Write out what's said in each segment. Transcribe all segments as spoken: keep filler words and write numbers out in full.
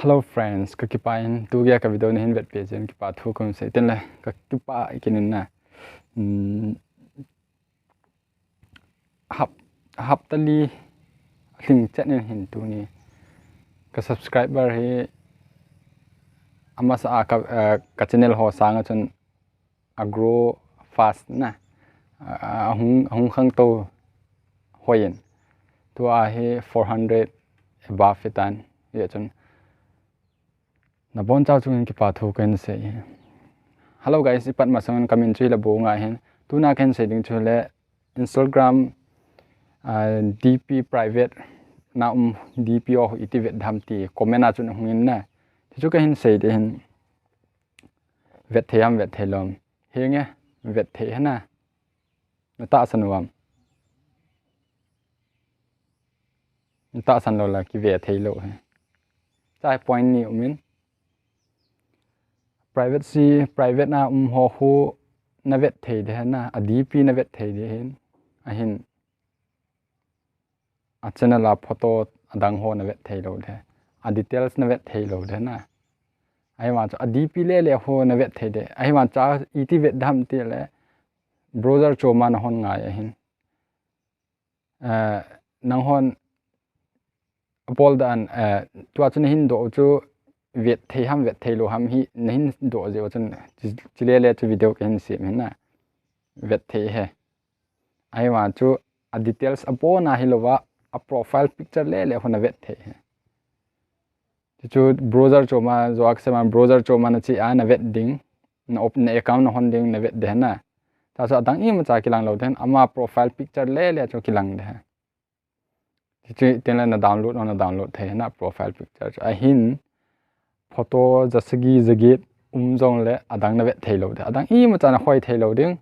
Hello friends, kakipah in, tugei a ka video nahin vetpeh jeh in kipah thu kahin sei tin le, kakipah kinin na. Hmm, hap, hapta li alhing chet in hin tuni ka subscriber hi amasa a ka, eh, ka channel ho sanga chun a grow fast na, a, ahung, ahung khangtou hoi in. Tua hi four hundred above hitan, hijeh chun nabonchau chunga kipah thu kahin sei. Hello guys, ipat masangin kamin chu hile Bou Ngai ahin. Tuna kahin sei ding chu hile Instagram, ah, D P private na um D P ho iti vet dem ti comment a chun hung in na. Chuchu kahin sei ding ahin. Vet thei ham, vet thei lou ham. Henge, vet thei hina. Natahsan uvam. Natahsan lou le kive thei lou hi. Chai point ni umin. Privacy, private na um ho khu navet thei ding hina, a D P navet thei ding ahin. Ahin. A channel a photo adang ho navet thei lou ding. A details navet thei lou ding na. Ahivang chu a D P lele ho navet thei ding. Ahivang chu iti vet dem ti le browser chom a nahon ngai ahin. Eh, nanghon abol dan, eh, tua chu nahin doh chu vet thei ham, vet thei lou ham hi nahin doh jeh chun chi, chilele chu video kahin sem hina. Vet thei hi. Ahivang chu a details abon a hilouva, a profile picture lele ho navet thei hi. Chuchu browser chom a, jo a kasei ma browser chom a nache a navet ding, na op, na account nahon ding navet ding hina. Tua chu adang imacha kilang lou ding, ama profile picture lele chu kilang ding. Chuchu tin le na download, na download thei hina profile picture chu. Ahin photo jasagi jaget um jongle adang navet thei lou ding. Adang imacha nakhoi thei lou ding.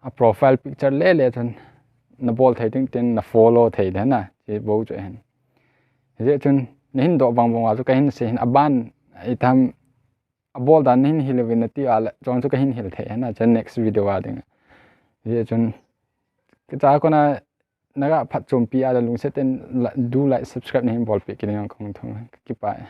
A profile picture lele chun nabol thei ding tin na follow thei ding na. Chi bou chu ahin. Hijeh chun nahin doh bang bang a chu kahin sei hin aban itam abol dan nahin hil uvin nati a le chong chu kahin hil thei hina chun next video a ding. Hijeh chun kicha kona naga phatchompi a le lungset in la, do like, subscribe nahin bolpeh kit ding kahung thum. Kakipah e.